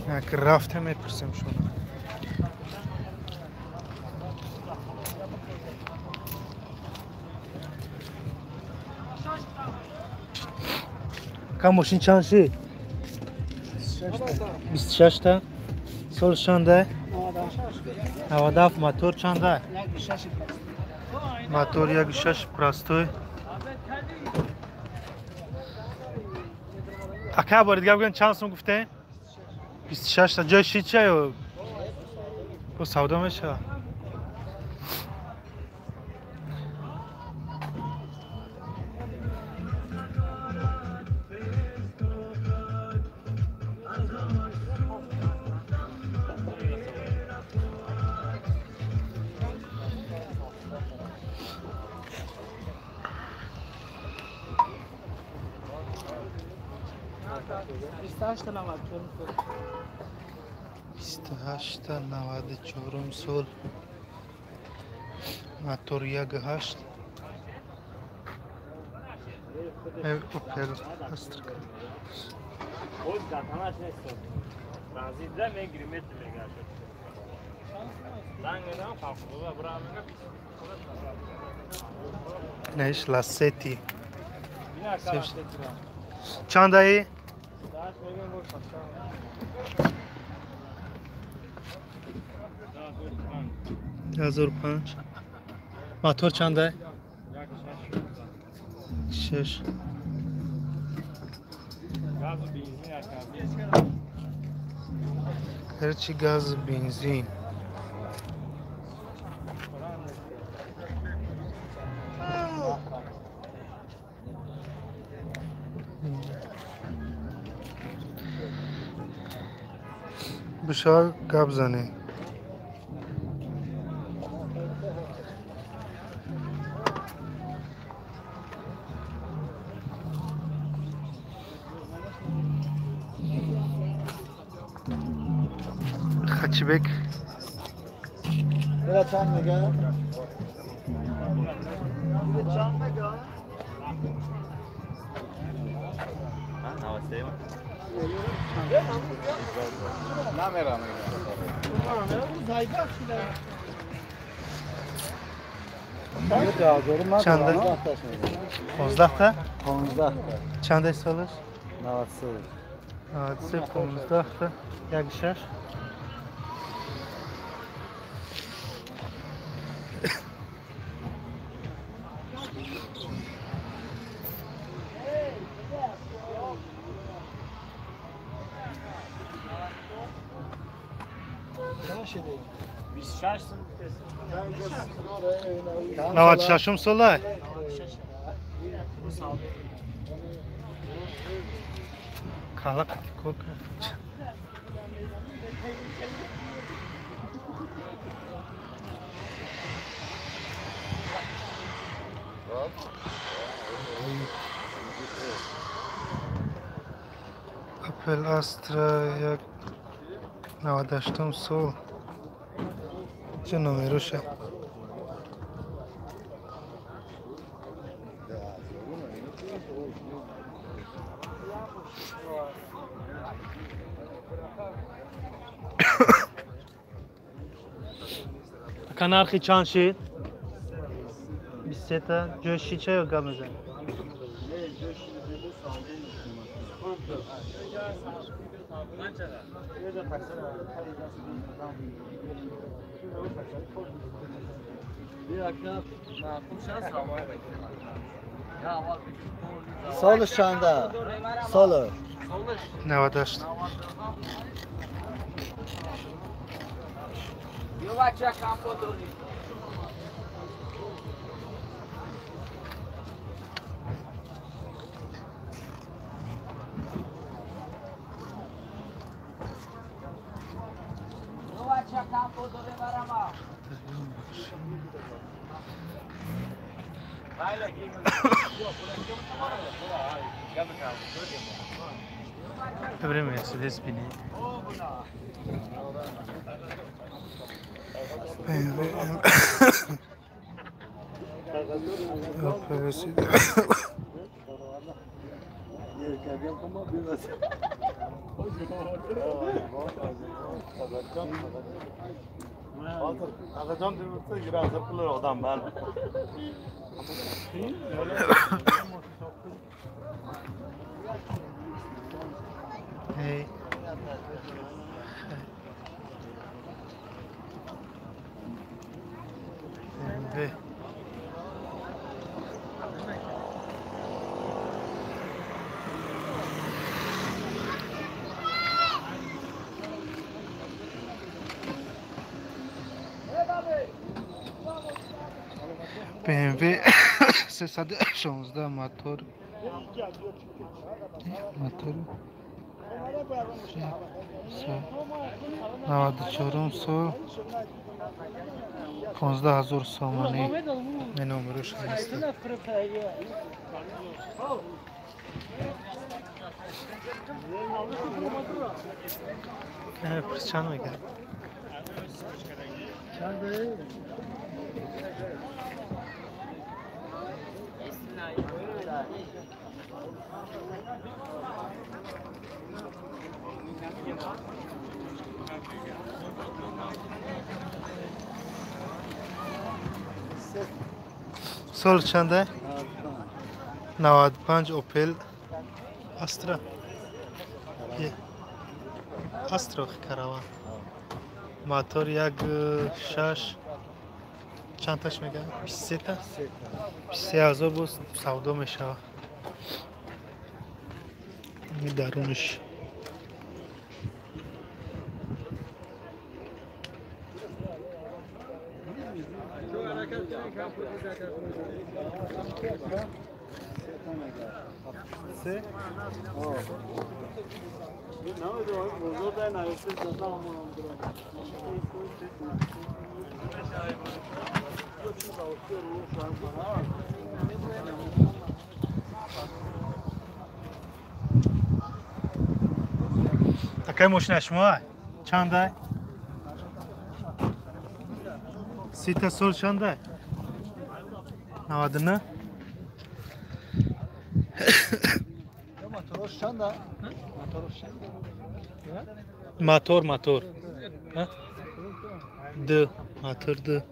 Як рафта мепурсем шумо. Ка мошин чанд шид? 26 та. Сол чанда? 97. Мотор чанда? Мотор 1.6 простой. Ака бори дига бигӯем чанд сум гуфтем? 26 та. Ҷои шид ча ё бо савдо мешавад? Бисту ҳашта наваду чорум сол. Мотор 1.8. Опел Астра. Неш Ласети. Чандаи? 1005. Мотор чанда? 6. Короче, газ, бензин. Бишар гап занӣ. Хачибек. Чанд мега? Чанд мега? Чанда? 15 та? 15 Чанда солаш? 93. 93, 15 та. 1.6. Навад шашум сола? Кала кока. Опел Астра як 98 сол. Чӣ номеруша? Ака нархи чанд шид? 23 та. Ҷои шид ча ё гап мезанӣ? Солиш чанда? Соло. 98. Добре, Мерседес бини. BMW M. Hey. BMW. BMW 316 мотор. Мотор. 94 сол 15,000 сомонӣ. Номерош ҳаст. Чанд мегӯяд? Сол чанда? 95 Opel Astra. Astra караван. Мотор 1.6 чанд таш мегӯяд? 23 та? 23,000 боз савдо мешавад. Дарунаш. Такая мошина шумо чанда? Сита сол чанда? 99. Мотор, мотор. Д, мотор Д.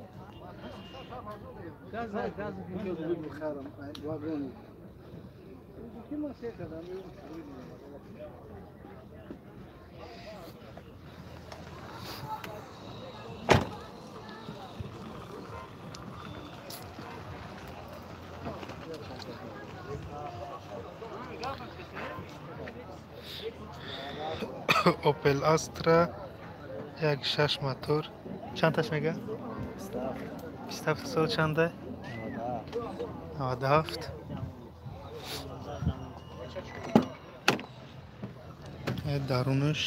Opel Astra 1.6 мотор. Чанд таш мегӯяд? 27 сол чанда? 97. Дарунаш.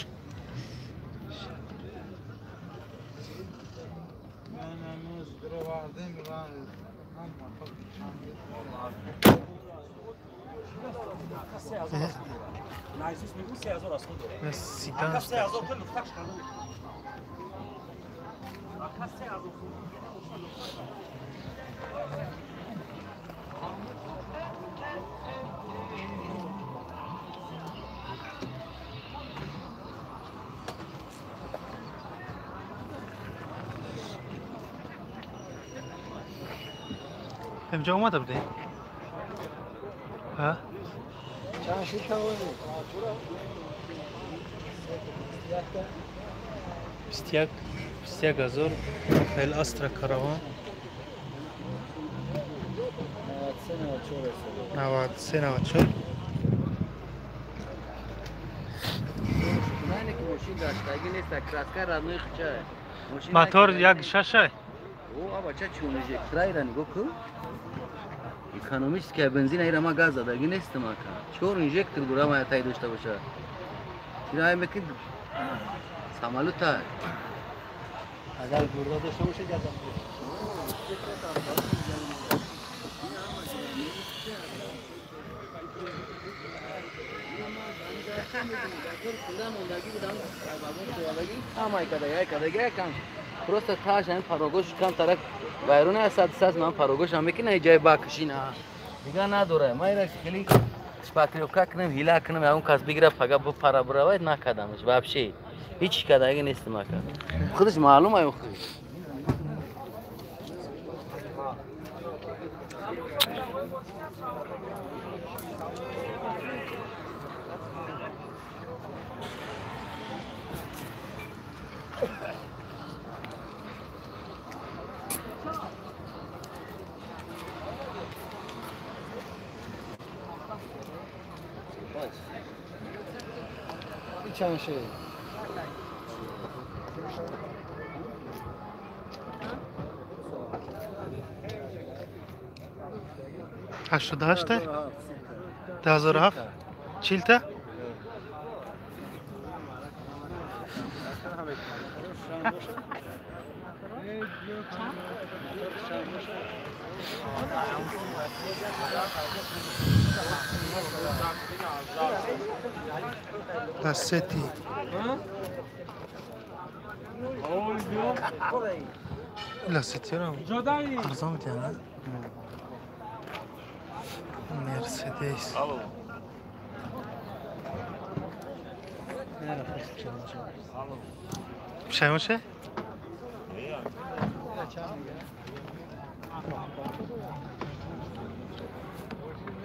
Инҷо омада будем? Ҳа? Бист як ҳазор Opel Astra караван. 93 94. Мотор 1.6. Экономическая бензин айра ма газ задаги нестам ака. Чор инжектор дора ма тай дошта боша. Ина ай мекин самолёта. Агар бурда дошта боша газам. Просто таш ҳамин парогош кам тарак вайрон аст, сад сад ман парогош ҳам мекунам ҷои бакшина. Дигар надора. Ма ира хеле Шпаклёвка кунам, ҳила кунам, ягон кас бигира, пага бипара биравад, накардамаш вообще. Ҳеҷ кадаги нестам ака. Худаш маълум ай худаш. Чанд шуд? 88-та? 2007? 40-та? Лассети. Лассетиро арзон метиҳанд? Мерседес. Пешаймон ше?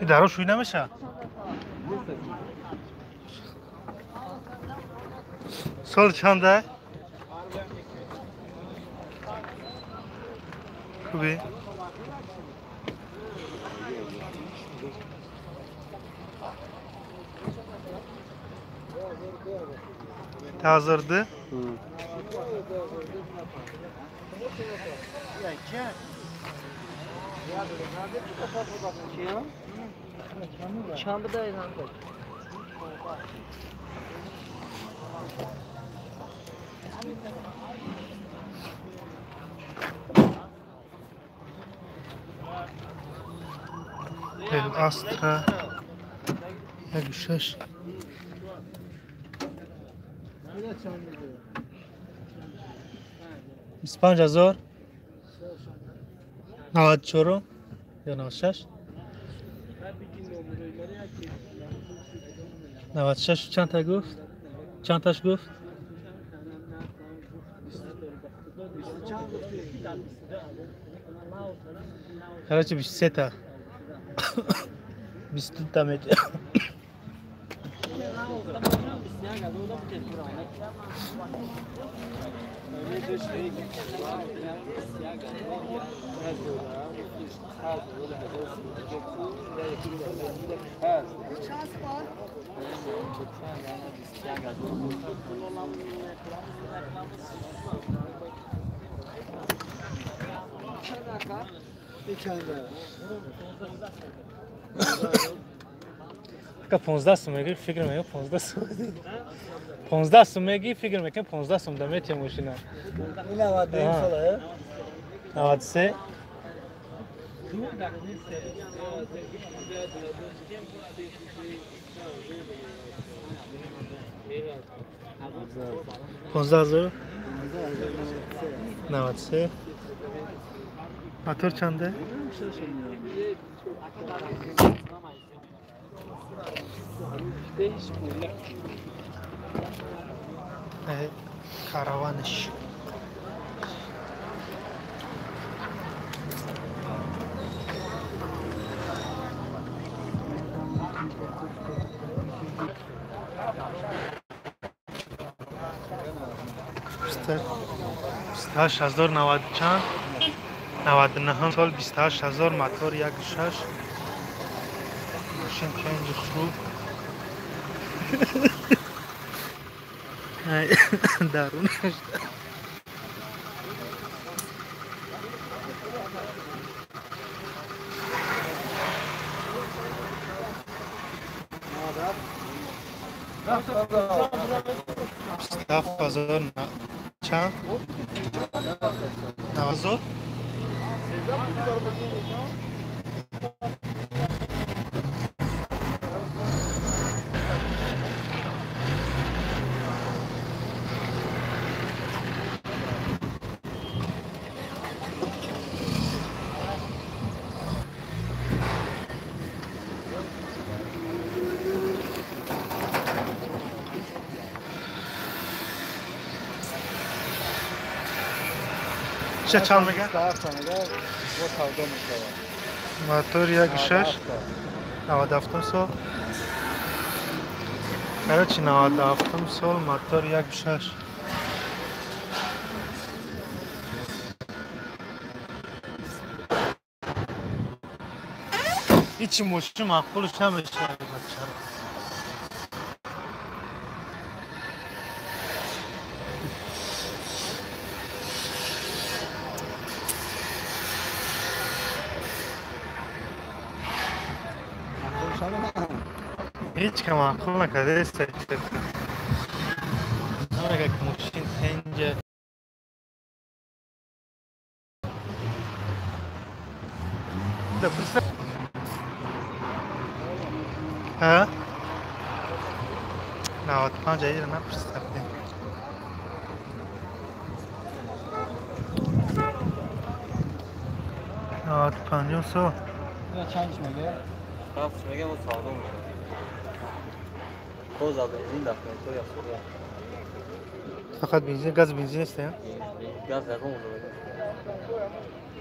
Даро шӯй намеша? Сол чанда? Хуби? Hazırdı. Astra 1.6. 25 000 94 ё 96 96. Чанд та гуфт? Чанд таш гуфт? Короче, 23 та. 22 та метр. Ака, 15 сум мегӣ, фикр мекунам 15 сум. 15 сум мегӣ, фикр мекунам 15 сум да метия мошина. 93. 15 000 93. Мотор чанде? Караванш. 28 000 навад чанд? 99 сол 28 000, мотор 1.6, мошин пенҷи хуб дарунаш. 27 000 чанд? 90 000. Ча чанд мега? Мотор 1.6 97 сол. Короче, 97 сол, мотор 1.6. Ҳичи мошин маъқулш намешавад бачаро. Ҳеҷ ка маъқул накардааст. Намега ки мошин тенҷа. Ҳа? 95 аира напурсидем. 95 сол. Чанд мега? 7 мега мо савдо мекунем. Тоза бензин дохил, як сура. Фақат бензин, газ бензин нест, я? Газ ягон мега.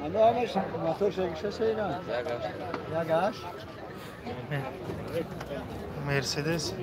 Ано ҳамаш мотор 6 ина. Як аш. Мерседес.